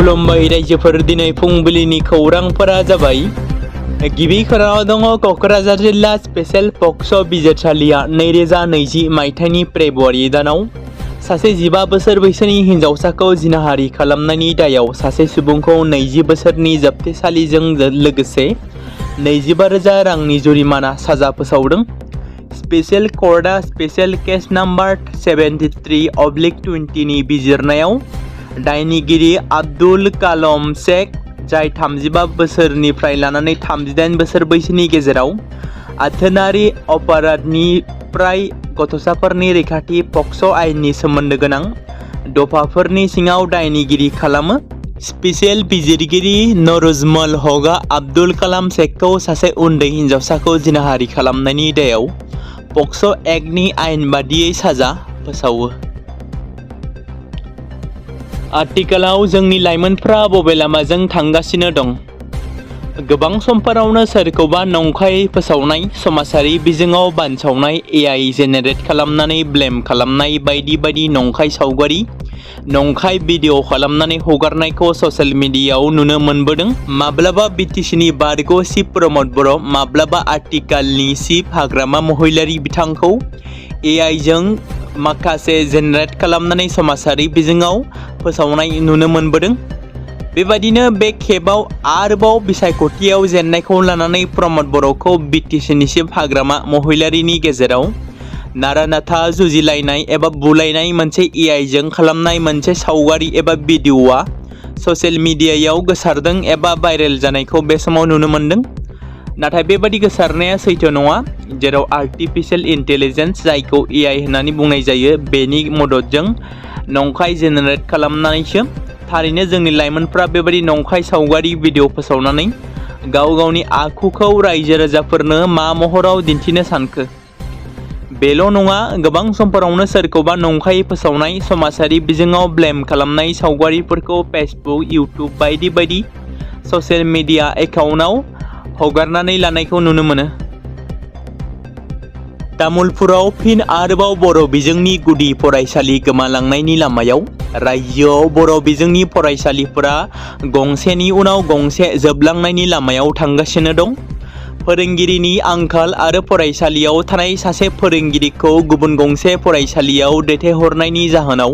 खुलुमबाय रायजोफोर दिनै फुंबिलिनि खौरांफोरा जाबाय। गिबि खौराङाव दङ क'क्राझार जिल्ला स्पेशल पक्स' बिजिरसालिया 2020 मायथाइनि फेब्रुवारि दानाव सासे 15 बोसोर बैसोनि हिनजावसाखौ जिनाहारि खालामनायनि दायाव सासे सुबुंखौ 20 बोसोरनि जोबथेसालिजों लोगोसे 25,000 रांनि जुरिमाना साजा फोसावदों। स्पेशल कर्टआ स्पेशल केस नाम्बार 73/20 नि बिजिरनायाव दायनिगिरि आब्दुल कालम शेख, जाय 35 बोसोरनिफ्राय लानानै 38 बोसोर बैसोनि गेजेराव आथोनारि अपराधनिफ्राय गथ'साफोरनि रैखाथि पक्स' आयेननि सोमोन्दो गोनां दफाफोरनि सिङाव दायनिगिरि खालामो। स्पेशल बिजिरगिरि नरुजमल हकआ आब्दुल कालाम शेखखौ सासे उन्दै हिनजावसाखौ जिनाहारि खालामनायनि दायाव पक्स' एक्टनि आयेन बादियै साजा फोसावो। आथिखालाव जोंनि लाइमोनफ्रा बबे लामाजों थांगासिनो दं? गोबां समफोरावनो सोरखौबा नंखाय फोसावनाय, समाजारि बिजोङाव बानसावनाय, AI जेनेरेट खालामनानै ब्लेम खालामनाय बायदि बायदि नंखाय सावगारि, नंखाय भिडिअ खालामनानै हगारनायखौ ससियेल मिडियायाव नुनो मोनबोदों। माब्लाबा BTCनि बारग' चिफ प्रमद बर', माब्लाबा आथिखालनि चिफ हाग्रामा महिलारि बिथांखौ AI जों माखासे जेनेरेट खालामनानै समाजारि बिजोङाव फोसावनाय नुनो मोनबोदों। बेबादिनो बे खेबाव आरोबाव बिसायख'थियाव जेननायखौ लानानै प्रमद बर'खौ BTCनि चिफ हाग्रामा महिलारिनि गेजेराव नारा-नाथा जुजिलायनाय एबा बुलायनाय मोनसे AI जों खालामनाय मोनसे सावगारि एबा भिडिअ'आ ससियेल मिडियायाव गोसारदों एबा भाइरेल जानायखौ बे समाव नुनो मोनदों। नाथाय बेबादि गोसारनाया सैथो नङा, जेराव आर्टिफिशियेल इन्टेलिजेन्स, जायखौ AI होननानै बुंनाय जायो, बेनि मददजों नंखाय जेनेरेट खालामनानैसो थारैनो जोंनि लाइमोनफ्रा बेबादि नंखाय सावगारि भिडिअ फोसावनानै गाव गावनि आखुखौ रायजो राजाफोरनो मा महराव दिन्थिनो सानखो? बेल' नङा, गोबां समफोरावनो सोरखौबा नंखाय फोसावनाय, समाजारि बिजोङाव ब्लेम खालामनाय सावगारिफोरखौ फेसबुक, इउटुब बायदि बायदि ससियेल मिडिया एकाउन्टआव हगारनानै लानायखौ नुनो मोनो। तामुलपुराव फिन आरोबाव बर' बिजोंनि गुदि फरायसालि गोमालांनायनि लामायाव। रायजोआव बर' बिजोंनि फरायसालिफोरा गंसेनि उनाव गंसे जोबलांनायनि लामायाव थांगासिनो दं। फोरोंगिरिनि आंखाल आरो फरायसालियाव थानाय सासे फोरोंगिरिखौ गुबुन गंसे फरायसालियाव दैथायहरनायनि जाहोनाव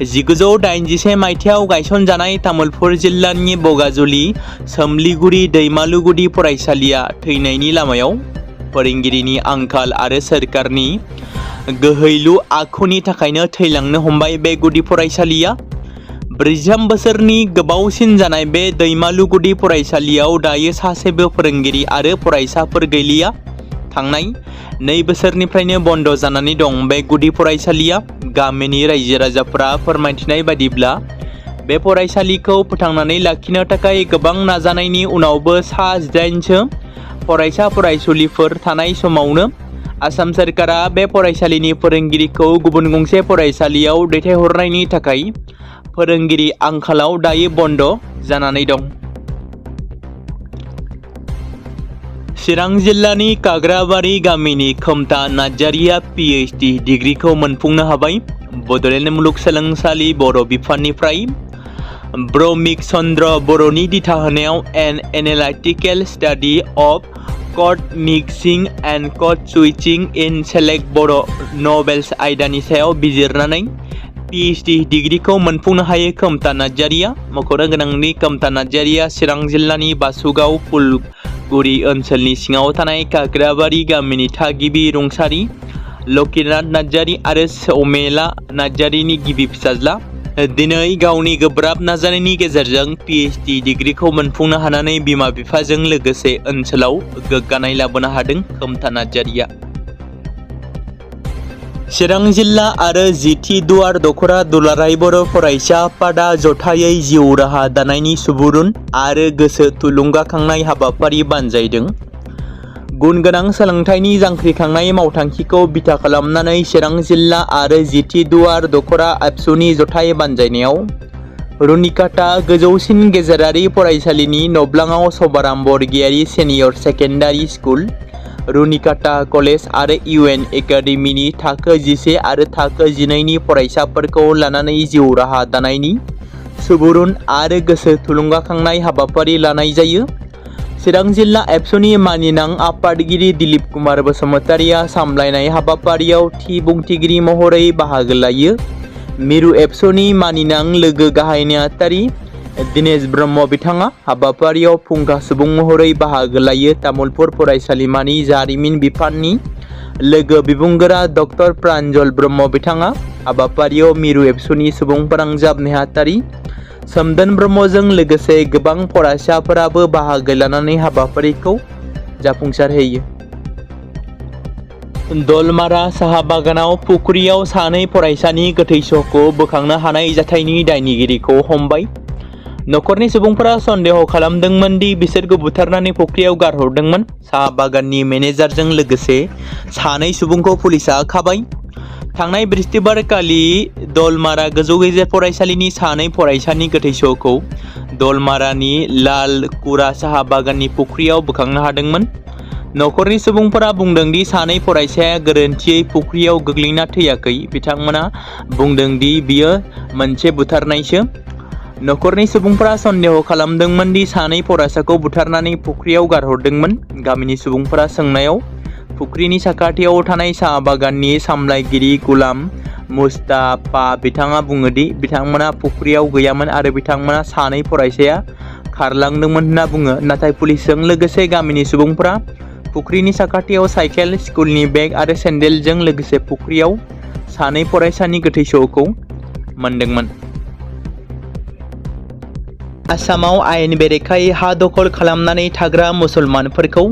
1981 मायथाइयाव गायसनजानाय तामुलपुर जिल्लानि बगाजुलि सोमलिगुरि दैमालुगुदि फरायसालिया थैनायनि लामायाव। फोरोंगिरिनि आंखाल आरो सोरखारनि गोहैलु आखुनि थाखायनो थैलांनो हमबाय बे गुदि फरायसालिया। 43 बोसोरनि गोबावसिन जानाय बे दैमालुगुदि फरायसालियाव दायो सासेबो फोरोंगिरि आरो फरायसाफोर गैलिया। थांनाय 2 बोसोरनिफ्रायनो बन्द जानानै दं बे गुदि फरायसालिया। गामिनि रायजो राजाफोरा फोरमायथिनाय बादिब्ला बे फरायसालिखौ फोथांनानै लाखिनो थाखाय गोबां नाजानायनि उनावबो सा 18सो फरायसा फरायसुलिफोर थानाय समावनो आसाम सोरखारा बे फरायसालिनि फोरोंगिरिखौ गुबुन गंसे फरायसालियाव दैथायहरनायनि थाखाय फोरोंगिरि आंखालाव दायो बन्द जानानै दं। चिरां जिल्लानि काग्राबारि गामिनि खोमथा नार्जारिया PhD डिग्रीखौ मोनफुंनो हाबाय। बड'लेण्ड मुलुगसोलोंसालि बर' बिफाननिफ्राय ब्रह्मिक चन्द्र बर'नि दिथा होनायाव an analytical study of code mixing and code switching in select Bodo' novels आयदानि सायाव बिजिरनानै PhD डिग्रीखौ मोनफुंनो हायो खोमथा नार्जारिया। मख'नो गोनांदि खोमथा नार्जारिया चिरां जिल्लानि बासुगाव फुलगुरि ओनसोलनि सिङाव थानाय काग्राबारि गामिनि थागिबि रुंसारि लकिनाथ नार्जारि आरो सौमेला नार्जारिनि गिबि फिसाज्ला। दिनै गावनि गोब्राब नाजानायनि गेजेरजों PhD डिग्रीखौ मोनफुंनो हानानै बिमा बिफाजों लोगोसे ओनसोलाव गोग्गानाय लाबोनो हादों खोमथा नार्जारिया। चिरां जिल्ला आरो जिथि दुवार दख'रा दुलाराय बर' फरायसा आफादा जथायै जिउ राहा दानायनि सुबुरुन आरो गोसो थुलुंगाखांनाय हाबाफारि बानजायदों। गुन गोनां सोलोंथाइनि जांख्रिखांनाय मावथांखिखौ बिथा खालामनानै चिरां जिल्ला आरो जिथि दुवार दख'रा एबसुनि जथाय बानजायनायाव रुनिकाटा गोजौसिन गेजेरारि फरायसालिनि नब्लाङाव सभाराम बरगयारि सिनियर सेकेन्डारि स्कुल, रुनिकाटा कलेज आरो UN थाखो 11 आरो थाखो 12 नि फरायसाफोरखौ लानानै जिउ राहा दानायनि सुबुरुन आरो गोसो थुलुंगाखांनाय हाबाफारि लानाय जायो। चिरां जिल्ला एबसुनि मानिनां आफादगिरि दिलीप कुमार बसुमतारिया सामलायनाय हाबाफारियाव थि बुंथिगिरि महरै बाहागो लायो। मिरु एबसुनि मानिनां लोगो गाहाय नेहाथारि दिनेश ब्रह्म बिथाङा हाबाफारियाव फुंखा सुबुं महरै बाहागो लायो। तामुलपुर फरायसालिमानि जारिमिन बिफाननि लोगो बिबुंगोरा डक्टर प्रान्जल ब्रह्म बिथाङा हाबाफारियाव मिरु एबसुनि सुबुं फोनांजाब नेहाथारि सोमदोन ब्रह्मजों लोगोसे गोबां फरायसाफोराबो बाहागो लानानै हाबाफारिखौ जाफुंसारहोयो। दलमारा साहा बागानाव फुख्रियाव सानै फरायसानि गोथै सहखौ बोखांनो हानाय जाथायनि दायनिगिरिखौ हमबाय। नखरनि सुबुंफोरा सन्देह खालामदोंमोन दि बिसोरखौ बुथारनानै फुख्रियाव गारहरदोंमोन। साहा बागाननि मेनेजारजों लोगोसे सानै सुबुंखौ पुलिसआ खाबाय। थांनाय बृहस्पतिबारखालि दलमारा गोजौ गेजेर फरायसालिनि सानै फरायसानि गोथै सहखौ दलमारानि लालकुरा साहा बागाननि फुख्रियाव बोखांनो हादोंमोन। नखरनि सुबुंफोरा बुंदों दि सानै फरायसाया गोरोन्थियै फुख्रियाव गोग्लैना थैयाखै। बिथांमोना बुंदों दि बियो मोनसे बुथारनायसो। नखरनि सुबुंफोरा सन्देह खालामदोंमोन दि सानै फरायसाखौ बुथारनानै फुख्रियाव गारहरदोंमोन। गामिनि सुबुंफोरा सोंनायाव फुख्रिनि साखाथियाव थानाय साहा बागाननि सामलायगिरि गुलाम मुस्ताफा बिथाङा बुङो दि बिथांमोना फुख्रियाव गैयामोन आरो बिथांमोना सानै फरायसाया खारलांदोंमोन होनना बुङो। नाथाय पुलिसजों लोगोसे गामिनि सुबुंफोरा फुख्रिनि साखाथियाव साइकेल, स्कुलनि बेग आरो सेन्देलजों लोगोसे फुख्रियाव सानै फरायसानि गोथै सहखौ मोनदोंमोन। आसामाव आयेन बेरेखायै हा दखल खालामनानै थाग्रा मुसलमानफोरखौ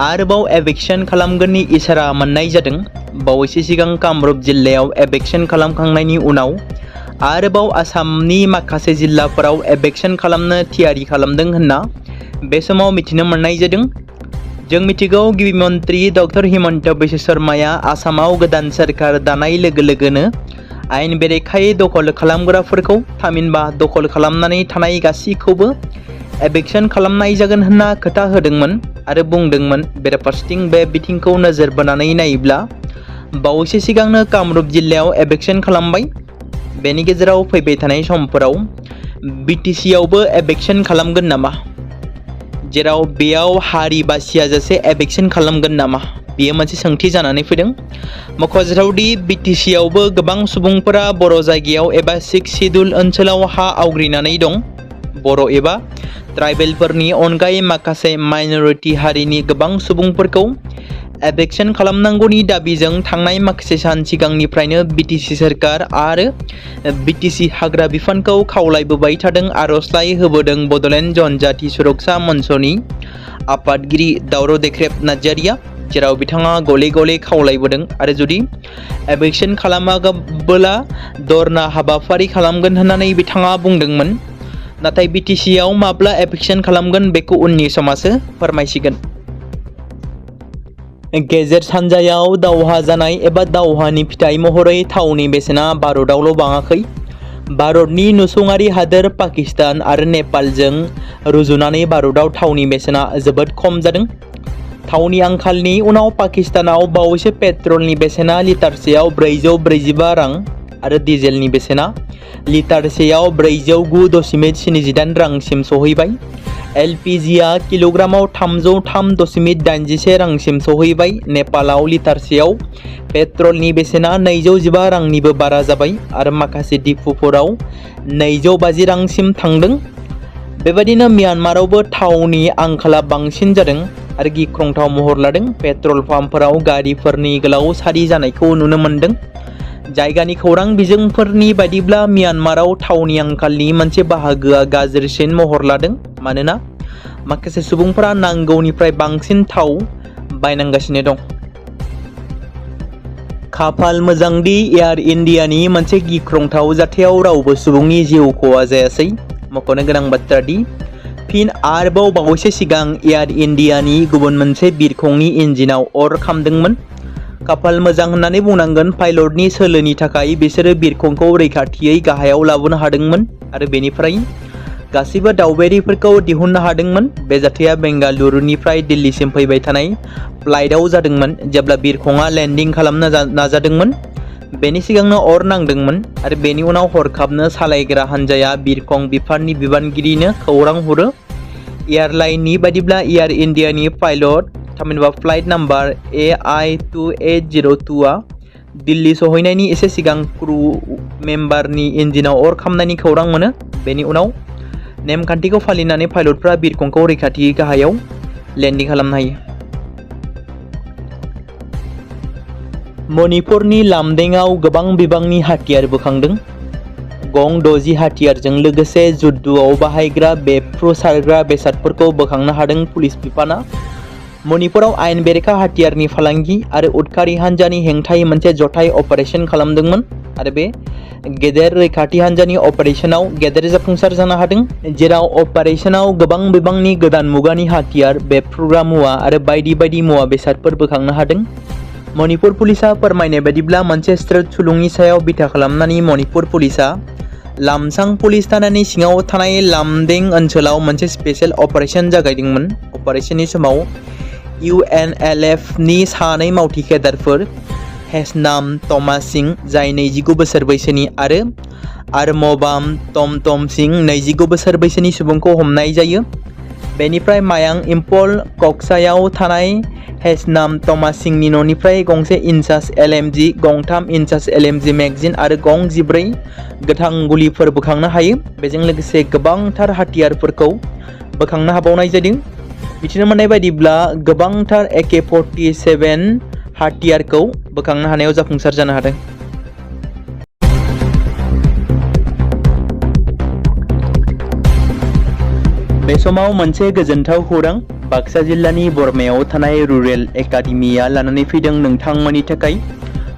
आरोबाव एविक्शन खालामगोननि इसारा मोननाय जादों। बावैसो सिगां कामरुप जिल्लायाव एविक्शन खालामखांनायनि उनाव आरोबाव आसामनि माखासे जिल्लाफोराव एविक्शन खालामनो थियारि खालामदों होनना बे समाव मिथिनो मोननाय जादों। जों मिथिगौ गिबि मन्त्रि डक्टर हिमन्त बिश्व शर्माया आसामाव गोदान सोरखार दानाय लोगो लोगोनो आयेन बेरेखायै दखल खालामग्राफोरखौ थामहिनबा दखल खालामनानै थानाय गासैखौबो एविक्शन खालामनाय जागोन होनना खोथा होदोंमोन आरो बुंदोंमोन। बेराफारसेथिं बे बिथिंखौ नोजोर बोनानै नायोब्ला बावैसो सिगांनो कामरुप जिल्लायाव एविक्शन खालामबाय। बेनि गेजेराव फैबाय थानाय समफोराव बिटिसियावबो एविक्शन खालामगोन नामा? जेराव बेयाव हारि बासियाजासे एविक्शन खालामगोन नामा? बेयो मोनसे सोंथि जानानै फैदों। मख'जाथावदि बिटिसियावबो गोबां सुबुंफोरा बर' जायगायाव एबा 6 सिडुल ओनसोलाव हा आवग्रिनानै दं। बर' एबा ट्राइबेलफोरनि अनगायै माखासे माइनरिटि हारिनि गोबां सुबुंफोरखौ एविक्शन खालामनांगौनि दाबिजों थांनाय माखासे सान सिगांनिफ्रायनो बिटिसि सोरखार आरो बिटिसि हाग्रा बिफानखौ खावलायबोबाय थादों। आर'जलाइ होबोदों बड'लेण्ड जनजाति सुरक्षा मन्चनि आफादगिरि दावराव देख्रेब नार्जारिया, जेराव बिथाङा गले गले खावलायबोदों आरो जुदि एविक्शन खालामाब्ला धरना हाबाफारि खालामगोन होननानै बिथाङा बुंदोंमोन। नाथाय बिटिसिआव माब्ला एविक्शन खालामगोन बेखौ उननि समासो फोरमायसिगोन। गेजेर सानजायाव दावहा जानाय एबा दावहानि फिथाइ महरै थावनि बेसेना भारतआवल' बाङाखै। भारतनि नसुङारि हादोर पाकिस्तान आरो नेपालजों रुजुनानै भारतआव थावनि बेसेना जोबोद खम जादों। थावनि आंखालनि उनाव पाकिस्तानाव बावैसो पेट्रलनि बेसेना लिटारसेयाव 445 रां आरो डिजेलनि बेसेना लिटारसेयाव 409.78 रांसिम सहैबाय। एलपिजिआ किल'ग्रामाव 303.81 रांसिम सहैबाय। नेपालाव लिटारसेयाव पेट्रलनि बेसेना 215 रांनिबो बारा जाबाय आरो माखासे दिपुफोराव 250 रांसिम थांदों। बेबायदिनो म्यानमारावबो थावनि आंखाला बांसिन जादों आरो गिख्रंथाव महर लादों। पेट्रल पाम्पफोराव गारिफोरनि गोलाव सारि जानायखौ नुनो मोन्दों। जायगानि खौरां बिजोंफोरनि बायदिब्ला म्यानमाराव थावनि आंखालनि मोनसे बाहागोआ गाज्रिसिन महर लादों मानोना माखासे सुबुंफोरा नांगौनिफ्राय बांसिन थाव बायनांगासिनो दं। खाफाल मोजांदि एयार इन्डियानि मोनसे गिख्रंथाव जाथायाव रावबो सुबुंनि जिउ खहा जायासै। मख'नो गोनां बाथ्रा दि फिन आरोबाव बावैसो सिगां एयार इन्डियानि गुबुन मोनसे बिरखंनि इन्जिनाव अर खामदोंमोन। खाफाल मोजां होननानै बुंनांगोन। पाइलटनि सोलोनि थाखाय बिसोरो बिरखंखौ रैखाथियै गाहायाव लाबोनो हादोंमोन आरो बेनिफ्राय गासैबो दावबायारिफोरखौ दिहुननो हादोंमोन। बे जाथाया बेंगालुरुनिफ्राय दिल्लीसिम फैबाय थानाय फ्लाइटआव जादोंमोन। जेब्ला बिरखंआ लेन्डिं खालामनो नाजादोंमोन, बेनि सिगांनो अर नांदोंमोन आरो बेनि उनाव हरखाबनो सालायग्रा हान्जाया बिरखं बिफाननि बिबानगिरिनो खौरां हरो। एयारलाइननि बायदिब्ला एयार इन्डियानि पाइलट थामहिनबा फ्लाइट नाम्बार AI2802 आ दिल्ली सहैनायनि एसे सिगां क्रू मेम्बारनि इन्जिनाव अर खामनायनि खौरां मोनो। बेनि उनाव नेमखान्थिखौ फालिनानै पाइलटफ्रा बिरखंखौ रैखाथि गाहायाव लेन्डिं खालामनो हायो। मणिपुरनि लामदेंआव गोबां बिबांनि हाथियार बोखांदों। गं 60 हाथियारजों लोगोसे जुद्धआव बाहायग्रा बेफ्रुसारग्रा बेसादफोरखौ बोखांनो हादों पुलिस बिफाना। मणिपुराव आयेन बेरेखा हाथियारनि फालांगि आरो उदखारि हान्जानि हेंथायै मोनसे जथाय अपारेशन खालामदोंमोन आरो बे गेदेर रैखाथि हान्जानि अपारेशनाव गेदेर जाफुंसार जानो हादों, जेराव अपारेशनाव गोबां बिबांनि गोदान मुगानि हाथियार, बेफ्रुग्रा मुवा आरो बायदि बायदि मुवा बेसादफोर बोखांनो हादों। मणिपुर पुलिसा फोरमायनाय बायदिब्ला मोनसे स्रोत सुलुंनि सायाव बिथा खालामनानै मणिपुर पुलिसा लामसां पुलिस थानानि सिङाव थानाय लामदें ओनसोलाव मोनसे स्पेशल अपारेशन जागायदोंमोन। अपारेशननि समाव UNLF नि सानै मावथि केडारफोर हेसनाम थमास सिं, जाय 29 बोसोर बैसोनि, आरो आरमबाम टमटम सिं, 29 बोसोर बैसोनि सुबुंखौ हमनाय जायो। बेनिफ्राय मायांग इम्फल कक्सायाव थानाय हेसनाम थमास सिंनि न'निफ्राय गंसे इंचास LMG, गं 3 इंचास LMG मेगजिन आरो गं 14 गोथां गुलिफोर बोखांनो हायो। बेजों लोगोसे गोबांथार हाथियारफोरखौ बोखांनो हाबावनाय जादों। मिथिनो मोननाय बायदिब्ला गोबांथार AK-47 हाथियारखौ बोखांनो हानायाव जाफुंसार जानो हादों। बे समाव मोनसे गोजोनथाव खौरां बाक्सा जिल्लानि बरमायाव थानाय रुरेल एकाडेमिया लानानै फैदों नोंथांमोननि थाखाय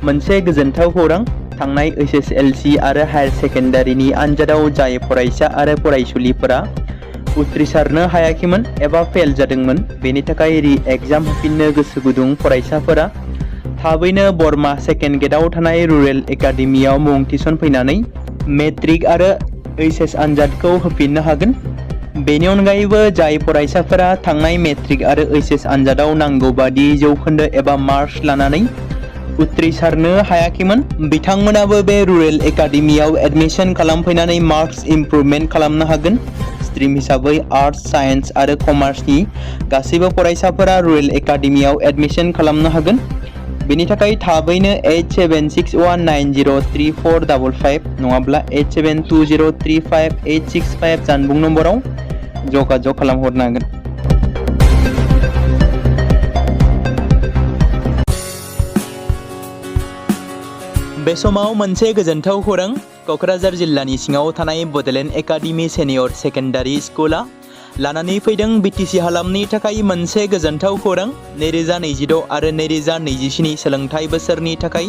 मोनसे गोजोनथाव खौरां। थांनाय SSLC आरो हायार सेकेन्डारिनि आनजादाव जाय फरायसा आरो फरायसुलिफोरा उथ्रिसारनो हायाखैमोन एबा फेल जादोंमोन, बेनि थाखाय रि-एग्जाम होफिननो गोसो गुदुं फरायसाफोरा थाबैनो बरमा सेकेन्ड गेटआव थानाय रुरेल एकाडेमियाव मुं थिसनफैनानै मेट्रिक आरो HS आनजादखौ होफिननो हागोन। बेनि अनगायैबो जाय फरायसाफोरा थांनाय मेट्रिक आरो HS आनजादाव नांगौ बादि जौखोन्दो एबा मार्क्स लानानै उथ्रिसारनो हायाखैमोन, बिथांमोनाबो बे रुरेल एकाडेमियाव एडमिशन खालामफैनानै मार्क्स इमप्रुभमेन्ट खालामनो हागोन। स्ट्रिम हिसाबै आर्ट्स, साइन्स आरो कमार्सनि गासैबो फरायसाफोरा रुरेल एकाडेमियाव एडमिशन खालामनो हागोन। बेनि थाखाय थाबैनो 8761903455 नङाब्ला 87203585 जानबुं नम्बराव जगाजग खालामहरनो हागोन। बे समाव मोनसे गोजोनथाव खौरां क'क्राझार जिल्लानि सिङाव थानाय बड'लेण्ड एकाडेमि सेनियर सेकेन्डारि स्कुला लानानै फैदों BTC हालामनि थाखाय मोनसे गोजोनथाव खौरां। 2026 आरो 2027 सोलोंथाइ बोसोरनि थाखाय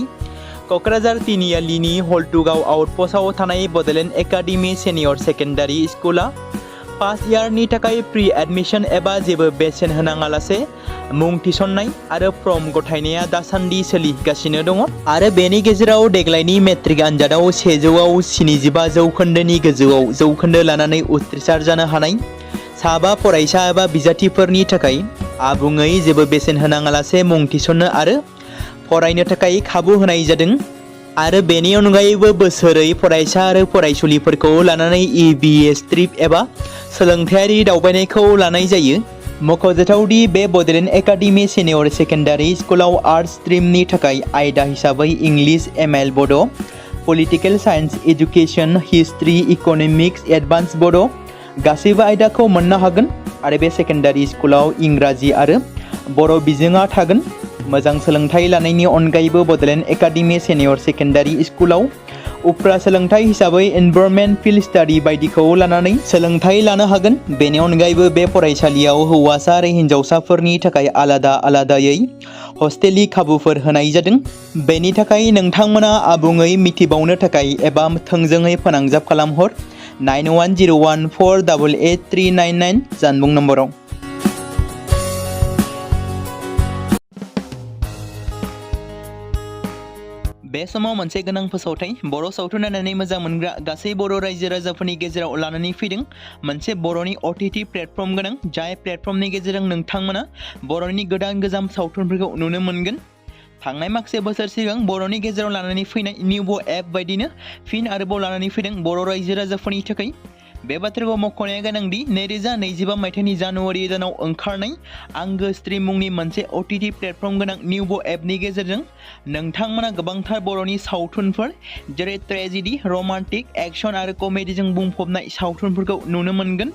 क'क्राझार तिनिआलिनि हल्टुगाव आउटपस्टआव थानाय बड'लेण्ड एकाडेमि सेनियर सेकेन्डारि स्कुला फार्स्ट इयारनि थाखाय प्रि एडमिशन एबा जेबो बेसेन होनाङालासे मुं थिसननाय आरो फर्म गथायनाया दासान्दि सोलिगासिनो दङ आरो बेनि गेजेराव देग्लायनि मेट्रिक आनजादाव 100आव 75 जौखोन्दोनि गोजौआव जौखोन्दो लानानै उथ्रिसार जानो हानाय साबा फरायसा एबा बिजाथिफोरनि थाखाय आबुङै जेबो बेसेन होनाङालासे मुं थिसननो आरो फरायनो थाखाय खाबु होनाय जादों। आरो बेनि अनगायैबो बोसोरै फरायसा आरो फरायसुलिफोरखौ लानानै EBS ट्रिप एबा सोलोंथायारि दावबायनायखौ लानाय जायो। मख'जाथावदि बे बड'लेण्ड एकाडेमि सेनियर सेकेन्डारि स्कुलाव आर्ट्स स्ट्रिमनि थाखाय आयदा हिसाबै इंलिश, ML बड', political science, education, history, economics, advance बड' गासैबो आयदाखौ मोननो हागोन आरो बे सेकेन्डारि स्कुलाव इंराजि आरो बर' बिजोङा थागोन। मोजां सोलोंथाइ लानायनि अनगायैबो बड'लेण्ड एकाडेमि सेनियर सेकेन्डारि स्कुलाव उफ्रा सोलोंथाइ हिसाबै एनभायरनमेन्ट, फिल्ड स्टाडि बायदिखौ लानानै सोलोंथाइ लानो हागोन। बेनि अनगायैबो बे फरायसालियाव हौवासा आरो हिन्जावसाफोरनि थाखाय आलादा आलादायै हस्टेलनि खाबुफोर होनाय जादों। बेनि थाखाय नोंथांमोना आबुङै मिथिबावनो थाखाय एबा थोंजोङै फोनांजाब खालामहर 9101488399 जानबुं नम्बराव। बे समाव मोनसे गोनां फोसावथाय बर' सावथुन नायनानै मोजां मोनग्रा गासै बर' रायजो राजाफोरनि गेजेराव लानानै फैदों मोनसे बर'नि OTT प्लेटफर्म गोनां, जाय प्लेटफर्मनि गेजेरजों नोंथांमोना बर'नि गोदान गोजाम सावथुनफोरखौ नुनो मोनगोन। थांनाय माखासे बोसोर सिगां बर'नि गेजेराव लानानै फैनाय निउब' एप बायदिनो फिन आरोबाव लानानै फैदों बर' रायजो राजाफोरनि थाखाय। बे बाथ्राखौ मख'नाया गोनांदि 2025 मायथाइनि जानुवारि दानाव ओंखारनाय आंगो स्ट्रिम मुंनि मोनसे OTT प्लेटफर्म गोनां निउब' एपनि गेजेरजों नोंथांमोना गोबांथार बर'नि सावथुनफोर जेरै ट्रेजेडि, रमान्टिक, एक्शन आरो कमेडिजों बुंफबनाय सावथुनफोरखौ नुनो मोनगोन।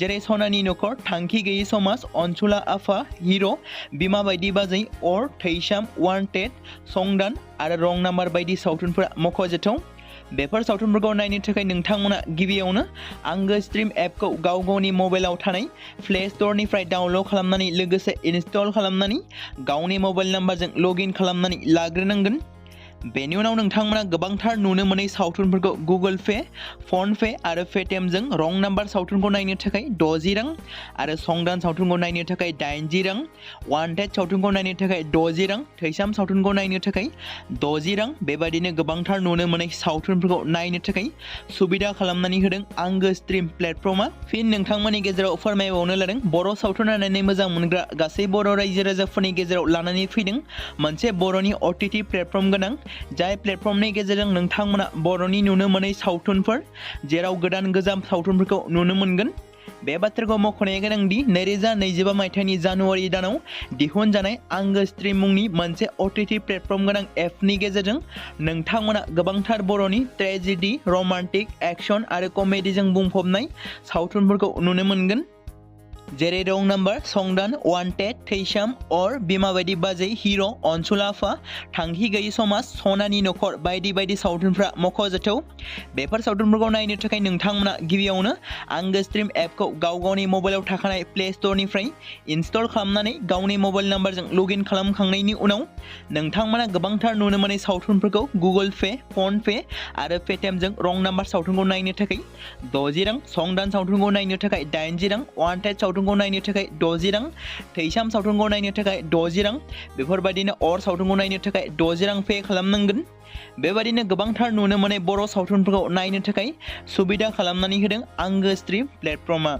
जेरै सनानि नखर, थांखि गैयै समाज, अनसुला आफा, हिर', बिमा बायदि बाजै, अर, थैसाम, वान्टेड, संदान आरो रं नाम्बार बायदि सावथुनफोरा मख'जाथाव। बेफोर सावथुनफोरखौ नायनो थाखाय नोंथांमोना गिबियावनो आंगो स्ट्रिम एपखौ गाव गावनि मबाइलाव थानाय प्ले स्ट'रनिफ्राय डाउनल'ड खालामनानै लोगोसे इनस्टल खालामनानै गावनि मबाइल नाम्बारजों लगइन खालामनानै लाग्रोनांगोन। बेनि उनाव नोंथांमोना गोबांथार नुनो मोनै सावथुनफोरखौ गुगोल पे, फन पे आरो पेटिएमजों रं नाम्बार सावथुनखौ नायनो थाखाय 60 रां आरो संदान सावथुनखौ नायनो थाखाय 80 रां, वान्टेड सावथुनखौ नायनो थाखाय 60 रां, थैसाम सावथुनखौ नायनो थाखाय 60 रां बेबायदिनो गोबांथार नुनो मोनै सावथुनफोरखौ नायनो थाखाय सुबिदा खालामनानै होदों आंगो स्ट्रिम प्लेटफर्मा। फिन नोंथांमोननि गेजेराव फोरमायबावनो लादों बर' सावथुन नायनानै मोजां मोनग्रा गासै बर' रायजो राजाफोरनि गेजेराव लानानै फैदों मोनसे बर'नि OTT प्लेटफर्म गोनां जाय प्लेटफर्मनि गेजेरजों नोंथांमोना बर'नि नुनो मोनै सावथुनफोर जेराव गोदान गोजाम सावथुनफोरखौ नुनो मोनगोन। बे बाथ्राखौ मख'नाया गोनांदि 2025 मायथाइनि जानुवारि दानाव दिहुनजानाय आंगो स्ट्रिम मुंनि मोनसे OTT प्लेटफर्म गोनां एपनि गेजेरजों नोंथांमोना गोबांथार बर'नि ट्रेजेडि, रमान्टिक, एक्शन आरो कमेडिजों बुंफबनाय सावथुनफोरखौ नुनो मोनगोन। जेरै रं नाम्बार, संदान, वान्टेड, थैसाम, अर, बिमा बायदि बाजै, हिर', अनसुला आफा, थांखि गैयै समाज, सनानि नखर बायदि बायदि सावथुनफ्रा मख'जाथाव। बेफोर सावथुनफोरखौ नायनो थाखाय नोंथांमोना गिबियावनो आंगो स्ट्रिम एपखौ गाव गावनि मबाइलाव थाखानाय प्ले स्ट'रनिफ्राय इनस्टल खालामनानै गावनि मबाइल नाम्बारजों लगइन खालामखांनायनि उनाव नोंथांमोना गोबांथार नुनो मोनै सावथुनफोरखौ गुगोल पे, फन पे आरो पेटिएमजों रं नाम्बार सावथुनखौ नायनो थाखाय 60 रां, संदान सावथुनखौ नायनो थाखाय 80 रां, वान्टेड सावथुनखौ नायनो थाखाय 60 रां, थैसाम सावथुनखौ नायनो थाखाय 60 रां बेफोरबायदिनो अर सावथुनखौ नायनो थाखाय 60 रां पे खालामनांगोन। बेबायदिनो गोबांथार नुनो मोनै बर' सावथुनफोरखौ नायनो थाखाय सुबिदा खालामनानै होदों आंगो स्ट्रिम प्लेटफर्मा।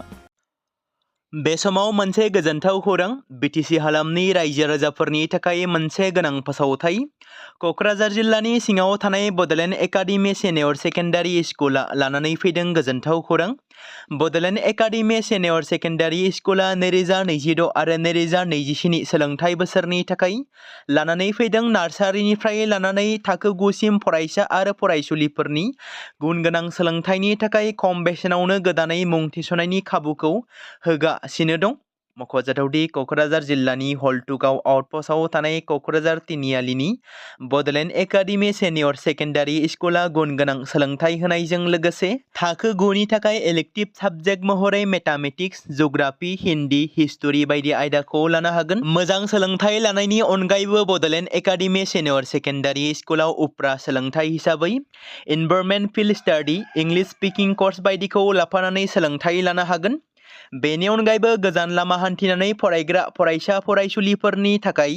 बे समाव मोनसे गोजोनथाव खौरां BTC हालामनि रायजो राजाफोरनि थाखाय मोनसे गोनां फोसावथाय। क'क्राझार जिल्लानि सिङाव थानाय बड'लेण्ड एकाडेमि सिनियर सेकेन्डारि स्कुला लानानै फैदों गोजोनथाव खौरां। बड'लेण्ड एकाडेमि सिनियर सेकेन्डारि स्कुला 2026 आरो 2027 सोलोंथाइ बोसोरनि थाखाय लानानै फैदों नार्सारिनिफ्राय लानानै थाखो 9 सिम फरायसा आरो फरायसुलिफोरनि गुन गोनां सोलोंथाइनि थाखाय खम बेसेनावनो गोदानै मुं थिसननायनि खाबुखौ होगासिनो दं। मख'जाथावदि क'क्राझार जिल्लानि हल्टुगाव आउटपस्टआव थानाय क'क्राझार तिनिआलिनि बड'लेण्ड एकाडेमि सिनियर सेकेन्डारि स्कुला गुन गोनां सोलोंथाइ होनायजों लोगोसे थाखो 9 नि थाखाय इलेक्टिभ साबजेक्ट महरै मेथामेटिक्स, जिअ'ग्राफि, हिन्दी, हिस्टरि बायदि आयदाखौ लानो हागोन। मोजां सोलोंथाइ लानायनि अनगायैबो बड'लेण्ड एकाडेमि सिनियर सेकेन्डारि स्कुलाव उफ्रा सोलोंथाइ हिसाबै environment field study, English speaking course बायदिखौ लाफानानै सोलोंथाइ लानो हागोन। बेनि अनगायैबो गोजान लामा हान्थिनानै फरायग्रा फरायसा फरायसुलिफोरनि थाखाय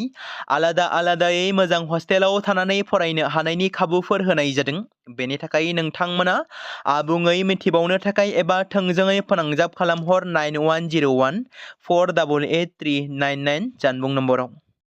आलादा आलादायै मोजां हस्टेलाव थानानै फरायनो हानायनि खाबुफोर होनाय जादों। बेनि थाखाय नोंथांमोना आबुङै मिथिबावनो थाखाय एबा थोंजोङै फोनांजाब खालामहर 9101 488 399 जानबुं नम्बराव।